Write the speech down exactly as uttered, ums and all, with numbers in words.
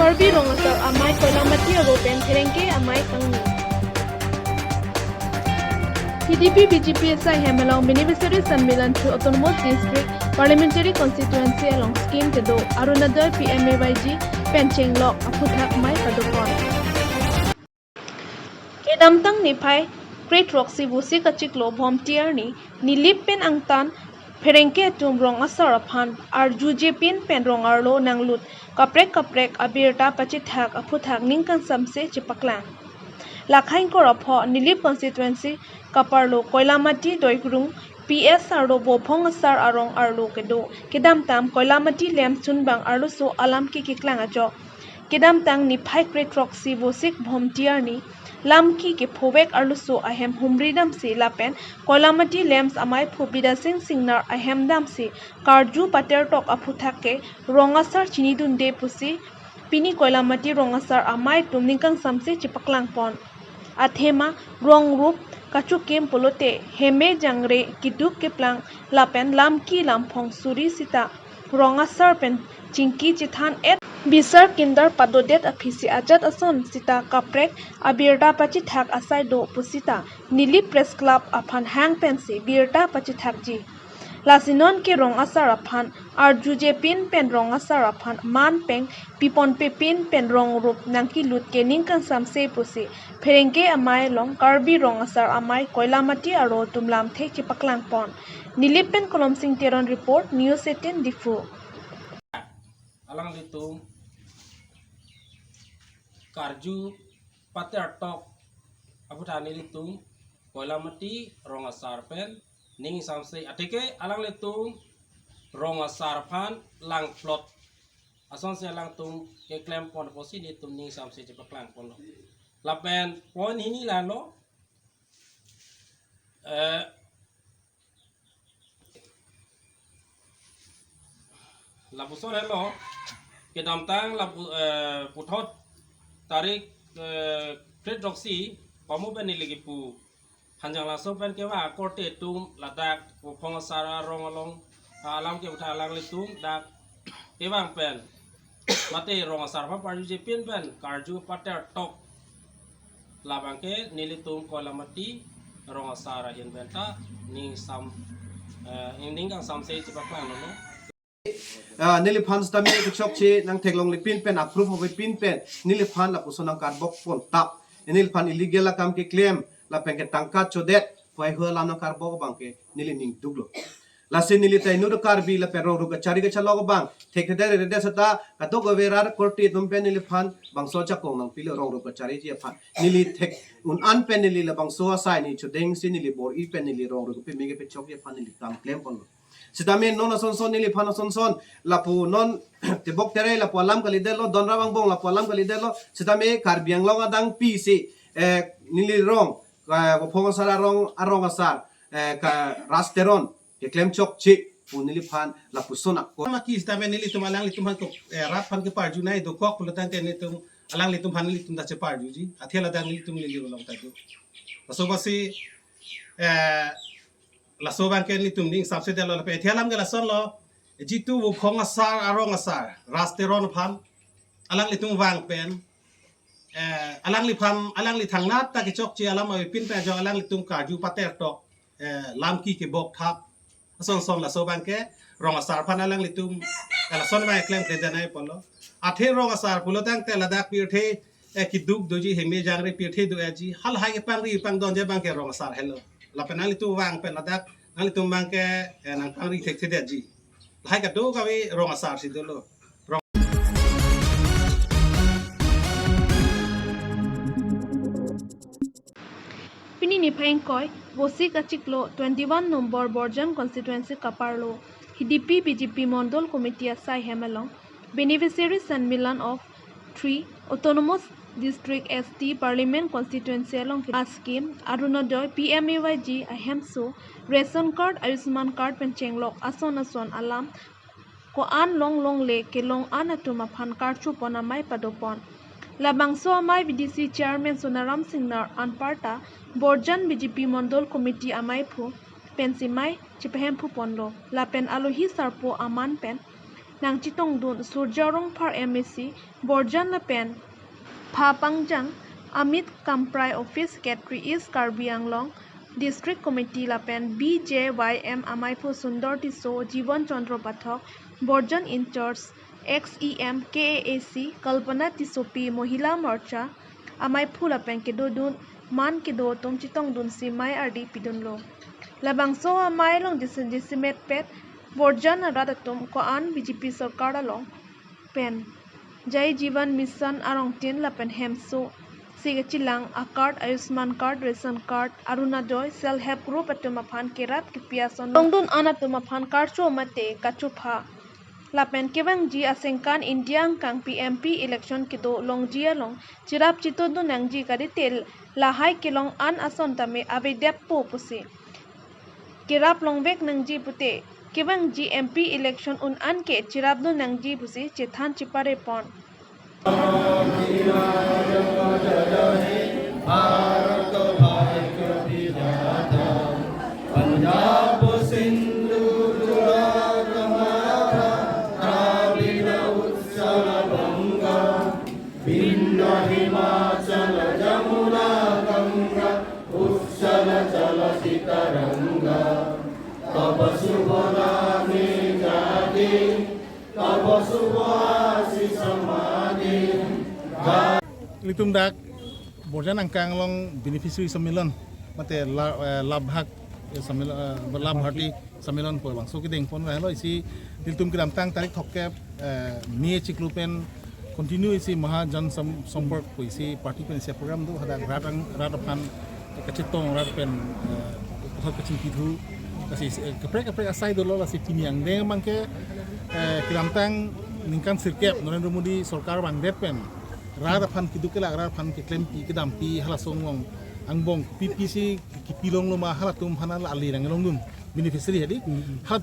Karbi Rong Asar Amei Koilamati Aro pen Pherangke Amei Kangni. P D P B J P asai hem along Beneficiary Sanmilan through Autonomous District Parliamentary Constituency along scheme kedo Arunodoi P M A Y G pen chenglok aphuthak amei padopon. Kedamtang niphai kre-throksi Vosik achiklo Bhomti arni Nilip pen angtan pherangke atum rong asar aphan arjujepin pen rong arlo nanglut kaprek kaprek abirta pachethak aphuthak ning kangsamse chepaklang. Lakha ingkoi ra pho Nilip constituency kaparlo Koilamati Doikrung P S arlo Vophong Asar arong arlo kedo. Kedamtang Koilamati Lamps chunbang arloso alam ke keklang ajok. Kedamtang niphai kre-throksi Vosik Bhomti arni lam ke kephovek arloso ahem humri damsi lapen Koilamati Lamps amei phu Bidasing Singnar ahem damsi karju patertok aphuthak ke rong asar chinidunde pusi pini Koilamati rong asar amei atum ning kangsamse chepaklangpon. Athema rong rup kachokim pulote heme jangre keduk keplang lapen lam ke lamphong suri sita rong asar pen chingki chethan et bisar kindar padodet aphisi ajat ason sita kaprek abirta pachethak asai do pusita Nilip Press Club aphan hang pensi birta pachethakji. Lasi non ke rong asar aphan arjujepin pen rong asar aphan man peng piponpepin pen rong rup nangkelut ke ning kangsamse pusi pherangke amei along Karbi Rong Asar Amei Koilamati Aro atum lamthe chepaklangpon. Nilip pen Kolomsing Teron report, News eighteen Diphu. Alanglitum karju patertok aphuthak nelitum Koilamati rong asar pen ning samse, athe ke alanglitum rong asar aphan langphlot asonsi alangtum keklempon pusi nelitum ning samse chepaklangponlo. Lapen point hini lalo, eh, lapuson helo, kedamtang lapu, eh, puthot tarik, eh, kre-throksi pamo pen neli kipu Hanjang Laso pen kevang akorte atum ladak Vophong Asar arong along, ah, alam ke aphuthak alanglitum dak kevang pen mate rong asar aphan arjujepin pen karju patertok. Labang ke nelitum Koilamati rong asar ahin pen ta ning sam, eh, ning kangsamse chepaklanglo. Ah, neliphan sitame kechokche nangtheklonglipin pen, approve avepin pen neliphan lapuson nangkarbokpon tap. Neliphan illegal akam keklem lapen ke tangka chodet pu ahut alam nangkarbok abang ke neli ning duklo. Lasi neli ta inut Karbi lapen rong rup kachari kachalok abang thekthedet redet seta kadokave rat korte atum pen neliphan bangso ajakong nangpilo rong rup kachariji aphan. Neli thek un-an pen neli labangso asai ni chodengsi neli bor-i pen neli rong rup kepeme kepechokji aphan neli kam klemponlo. Sitame non asonson neliphan asonson lapu non tebok tere lapu alam kalidetlo, don rap angbong lapu alam kalidetlo. Sitame Karbi Anglong adang pisi, eh, neli rong, eh, Vophong Asar arong, arong asar, eh, ka Ras Teron keklem chokche pu neliphan lapuson ako. Maki sitame nelitum alanglitum aphan kok, eh, rat aphan keparjunei dokok pulotangte nelitum alanglitum aphan nelitum ta cheparjuji. Athe ladak nelitum neli along ta do. Laso basi, eh, laso abang ke nelitum ning samse detlo lapen athe alam ke lasonlo. Jitu Vophong Asar arong asar Ras Teron aphan alanglitum vang pen, eh, alangliphan, alangli thangnat ta kechokche alam avepin pen jo alanglitum karju patertok, eh, lam ke kebok thap. Asonson laso abang ke rong asar aphan alanglitum, eh, lason abang klemkledet nangjiponlo. Athe rong asar pulotangte ladak pirthe, eh, keduk doji, heme jangre pirthe do-etji, halahai kepangri pangdonji abang ke rong asar helo. Lapen nanglitum vang pen ladak nanglitum abang ke, eh, nangpangri thekthedetji. Lahai kadokave rong asar si dolo. Pini niphai ingkoi, Vosik achiklo twenty-one number Borjan constituency kaparlo P D P B J P Mondol Committee asai hem along Beneficiary Sanmilan of three Autonomous District S T Parliament Constituency along ke scheme Arunodoi P M A Y G ahemso ration card, Ayushman card pen chenglok ason ason alam ko-an longlongle kelong an atum aphan karchupon amei padopon. Labangso amei B D C Chairman Sonaram Singnar anparta Borjan B J P Mondol Committee amei phu pensi mei chepahemphuponlo. Lapen alohi sarpo aman pen nangchetongdun Surjya Rongphar M A C Borjan lapen pha pangjang Amit Kamprai, Office Secretary, East Karbi Anglong District Committee, lapen B J Y M amaiphu Sundar Tisso, Jivan Chandra Pathak, Borjan in charge, ex E M K A A C Kalpana Tissopi, Mohila Morcha amaiphu lapen kedodun man kedo atum chetongdunsi mei ardi pidunlo. Labangso amei along jisi- jisimetpet Borjan arat atum ko-an B J P sorkar along pen Jai Jeevan Mission arongtin lapen hemso si kachelang a-card, Ayushman card, ration card, Arunodoi, self help group atum aphan kerap kepi ason longdun an atum aphan karcho mate kachopha lapen kevangji asengkan India angkangpi M P election kedo longji along cherap chetongdun nangji, kadite lahai kelong an ason tame avedetpo pusi kerap longvek nangji pute kevangji M P election un an ke cherapdun nangji pusi chethan cheparepon. Bharat भाग्य विधाता, पंजाब सिंधु जुड़ा तुम्हारा, द्राविड़ उत्कल गंगा, विंध्य हिमाचल जमुना गंगा, उच्छल चलति तरंगा। तव शुभ नामे जागे, तव शुभ आशीष मागे। Ilitum dak Borjan angkang along beneficiary sammilan, mate la, eh, labhak, eh, sammilan, eh, labharti sammilan pu labangso kedengpon vanglo. Isi ilitum kedamtang tarik throkkep, eh, May achiklo pen continue isi Mahajan Sam-, Sampark pu isi party pen isi program do, hadak rat ang, rat aphan kachetong, rat pen, eh, puthot kachingki thu, lasi, eh, kaprek kaprek asai dolo. Lasi pini angdeng abangke, eh, kedamtang ningkan sirkep Narendra Modi sorkar vangdet pen rat aphan keduk kelak, rat aphan keklempi kedampi halaso angbong, angbong pipisi kipilonglo ma, halatum aphan la ali nanglongdun beneficiary hadi. Hmm. Ha